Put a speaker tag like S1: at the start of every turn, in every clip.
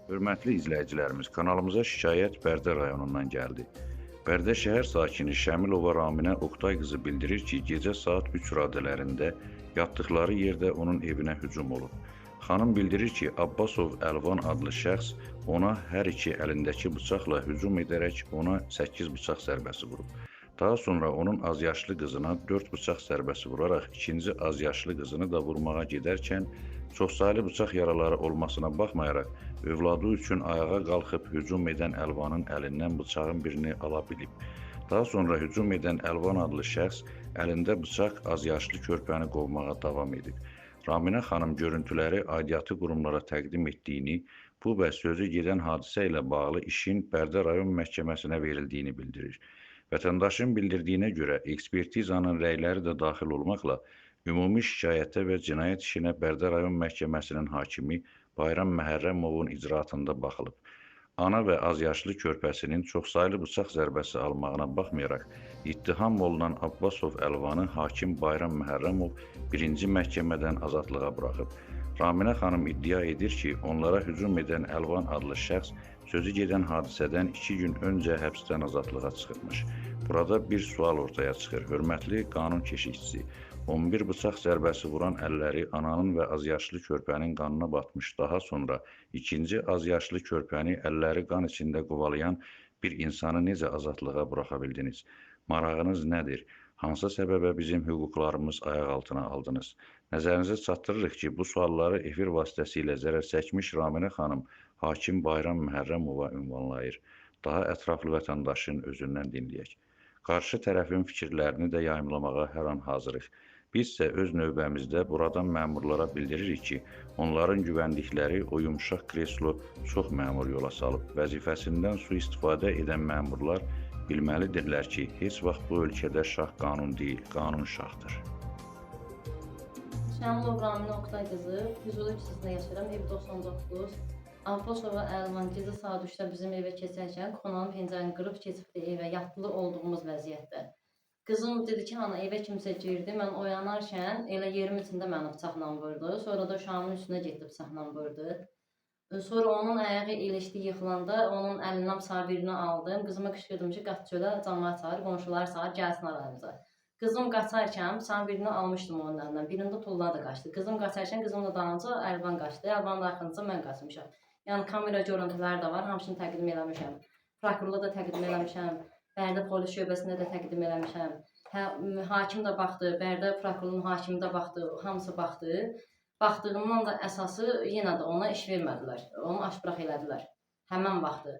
S1: Hörmətli izləyicilərimiz, kanalımıza şikayət Bərdə rayonundan gəldi. Bərdə şəhər sakini Şəmilova Raminə Oqtay qızı bildirir ki, gecə saat 3 radələrində yatdıqları yerdə onun evinə hücum olub. Xanım bildirir ki, Abbasov Əlvan adlı şəxs ona hər iki əlindəki bıçaqla hücum edərək ona 8 bıçaq zərbəsi vurub. Daha sonra onun azyaşlı qızına 4 bıçaq zərbəsi vuraraq ikinci azyaşlı qızını da vurmağa gedərkən çoxsaylı bıçaq yaraları olmasına baxmayaraq övladı üçün ayağa qalxıb hücum edən Əlvanın əlindən bıçağın birini ala bilib. Daha sonra hücum edən Əlvan adlı şəxs əlində bıçaq azyaşlı körpəni qovmağa davam edib. Raminə xanım görüntüləri aidiyyatı qurumlara təqdim etdiyini, bu və sözü gedən hadisə ilə bağlı işin Bərdə rayon məhkəməsinə verildiyini bildirir. Vətəndaşın bildirdiyinə görə ekspertizanın rəyləri də daxil olmaqla ümumi şikayətə və cinayət işinə Bərdə rayon məhkəməsinin hakimi Bayram Məhərrəmovun icraatında baxılıb. Ana və azyaşlı körpəsinin çoxsaylı bıçaq zərbəsi almağına baxmayaraq ittiham olunan Abbasov Əlvanı hakim Bayram Məhərrəmov birinci məhkəmədən azadlığa buraxıb. Raminə xanım iddia edir ki, onlara hücum edən Əlvan adlı şəxs sözü gedən hadisədən 2 gün öncə həbsdən azadlığa çıxıbmış. Burada bir sual ortaya çıxır. Hörmətli qanun keşikçisi, 11 bıçaq zərbəsi vuran əlləri ananın və azyaşlı körpənin qanına batmış. Daha sonra ikinci azyaşlı körpəni əlləri qan içində qovalayan bir insanı necə azadlığa buraxa bildiniz? Marağınız nədir? Hansı səbəbə bizim hüquqlarımız ayaq altına aldınız? Nəzərinizə çatdırırıq ki, bu sualları efir vasitəsilə zərər çəkmiş Raminə xanım hakim Bayram Məhərrəmova ünvanlayır. Daha ətraflı vətəndaşın özündən dinləyək. Qarşı tərəfin fikirlərini də yayımlamağa hər an hazırıq. Biz isə öz növbəmizdə buradan məmurlara bildiririk ki, onların güvəndikləri o yumşaq kreslo çox məmur yola salıb. Vəzifəsindən sui-istifadə edən məmurlar bilməlidirlər ki, heç vaxt bu ölkədə şah qanun deyil, qanun şahdır.
S2: Şəmilov Raminə Oqtay qızı, Füzuli küçəsində yaşayıram, ev 99. Abbasova Əlvan gecə saat 3-də bizim evə keçərkən qonağın pəncərəni qırıb keçibdi evə, yatdılı olduğumuz vəziyyətdə. Qızım dedi ki, ana evə kimsə girdi, mən oyanarkən elə yerimin içində məni bıçaqla vurdu. Sonra da uşağımın üstünə getdi bıçaqla vurdu. Sonra onun ayağı ilişdi yıxılanda onun əlindən bıçağı birini aldım. Qızıma qışqırdım ki, qaç çölə, camaat çağır, qonşular çağır, gəlsin aramıza. Qızım qaçarkən bıçağın birini almışdım onun əlindən, birində tulladı qaçdı. Qızım qaçarkən qızım da dalınca Əlvan qaçdı, Əlvanın arxasınca mən qaçmışam. Yəni kamera görüntüləri də var, hamısını təqdim eləmişəm. Prokurorluğa da təqdim eləmişəm, Bərdə polis şöbəsində də təqdim eləmişəm. Hə, hakim də baxdı, Bərdə prokurorluğun hakimi də baxdı, hamısı baxdı. Baxdığından da əsası yenə də ona iş vermədilər. Onu aş-bıraq elədilər. Həmən vaxtı.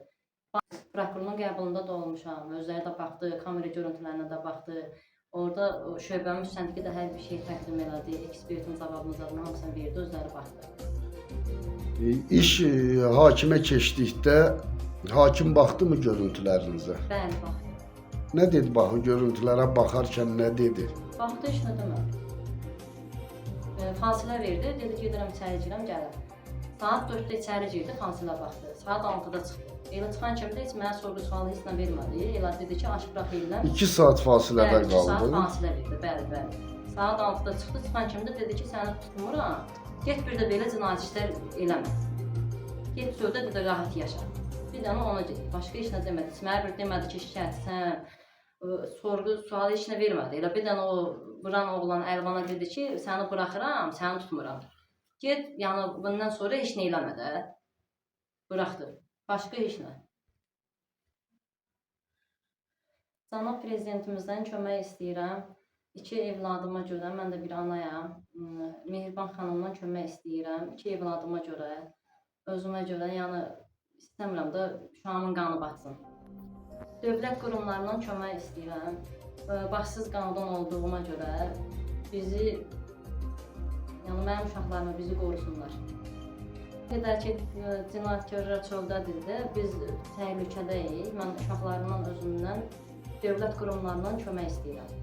S2: Prokurorluğun qəbulunda da olmuşam. Özləri də baxdı, kamera görüntülərinə də baxdı. Orada o şöbənin müstəntiqi də hər bir şey təqdim elədi. Ekspertin cavabını zadını hamısını verdi, özləri baxdı.
S3: İş hakimə keçdikdə hakim baxdı mı görüntülərinizə?
S2: Bəli, baxdı.
S3: Nə dedi baxı görüntülərə baxarkən nə dedi?
S2: Baxdı, heç nə demədi. Fasilə verdi, dedi gedirəm içəri girirəm, gəlirəm. Saat 4-də içəri girdi, fasilə baxdı. Saat 6-da çıxdı. Elə çıxan kimi də heç mənə sorğu sualı heç nə vermədi. Elə dedi ki, aş bıraq eləm.
S3: 2 saat fasilədə
S2: Bəli, 2 saat
S3: qaldı.
S2: fasilə verdi, bəli, bəli. Saat 6-da çıxdı, çıxan kimi də dedi ki, səni tutmuram. Get bir də belə cinayət işlər eləmə. Get çöldə dedi rahat yaşa. Bir dənə ona getdi. Başqa heç nə demədi. Heç mənə bir demədi ki, şikayətçisən. Sorğu sualı heç nə vermədi. Elə bir dənə o vuran oğlan Əlvana dedi ki, səni buraxıram, səni tutmuram. Get, yəni bundan sonra heç nə eləmə də. Buraxdı. Başqa heç nə. Cənab prezidentimizdən kömək istəyirəm. İki evladıma görə, mən də bir anayam. Mehriban xanımdan kömək istəyirəm. İki evladıma görə, özümə görə, yəni istəmirəm də uşağımın qanı batsın. Dövlət qurumlarından kömək istəyirəm. Başsız qanun olduğuma görə bizi, yəni mənim uşaqlarımı bizi qorusunlar. Nə qədər ki cinayətkarlar çöldədir də, biz təhlükədəyik. Mən uşaqlarımdan, özümdən, dövlət qurumlarından kömək istəyirəm.